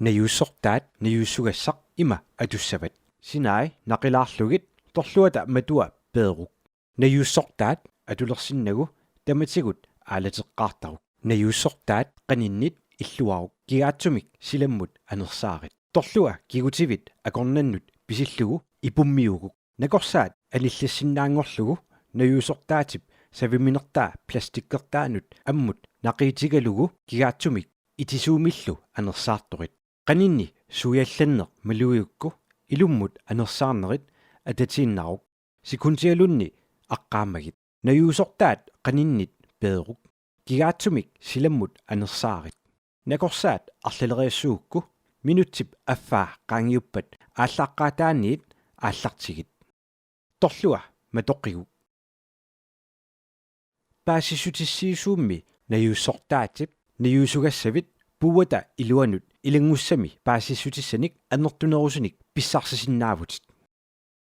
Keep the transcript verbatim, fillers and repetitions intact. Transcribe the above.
Najuussortaat najuussugassaq ima atussavat: Sinai naqilaarlugit torluata matua peeruk. Najuussortaat atulersinnagu tamatigut aalateqqaartaruk. Najuussortaat qaninnit illuaruk. Kigaatsumik silammut anersaarit. Torlua kigutivit akornannut pisillugu ipummiuguk. Nakorsaat anillassinnaanngorlugu najuussortaatip saviminertaa plastikkertaanut ammut naqiitigalugu kigaatsumik itisuumillu anersaartorit. Qaninni suiallanneq malugigukku ilummut anersaarnerit atatiinnaruk. Sekundialunni aqqaammagit. Najuussortaat qaninnit peeruk. Kigaatsumik silammut anersaarit. Nakorsaat arlaleriassagukku minutsip affaa qaangiuppat aallaqqaataaniit aallartigit. Torlua matoqqiguk. Paasissutissiisuummi najuussortaatip najuussugassavit puuata iluanut ilanngussami paasissutissanik annertunerusunik pissarsisinnaavutit.